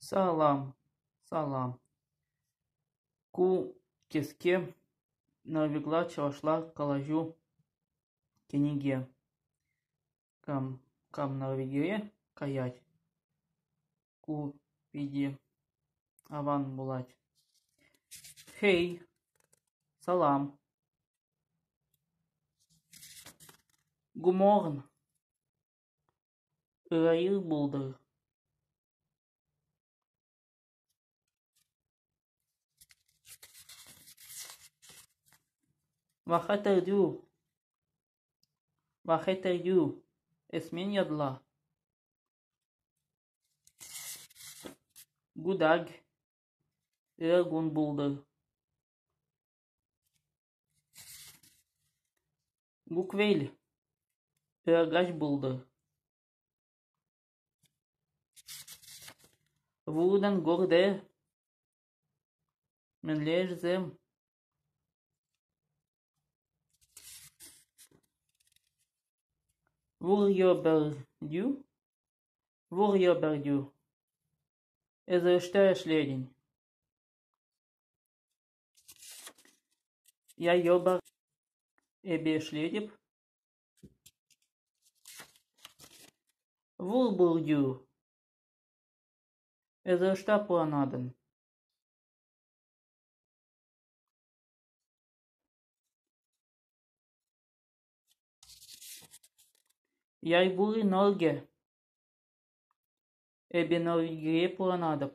Салам, салам. Ку кӗске норвегла-чӑвашла калаҫу кӗнеки. Кам, кам Норвегире каять, ку питӗ аван пулать. Хей, салам. God morgen. Ырӑ ир пултӑр. Hva heter du? Hva heter du? Эс мӗн ятла? God dag. Ырӑ кун пултӑр. God kveld. Ырӑ каҫ пултӑр. Hvordan går det? Мӗнле ӗҫсем? Hvor jobber du? Hvor jobber du? Эсӗ ӑҫта ӗҫлетӗн? Jeg jobber. Эпӗ ӗҫлетӗп. Hvor bor du? Эсӗ ӑҫта пурӑнатӑн? Jeg bor i Norge. Эпӗ Норвегире пурӑнатӑп.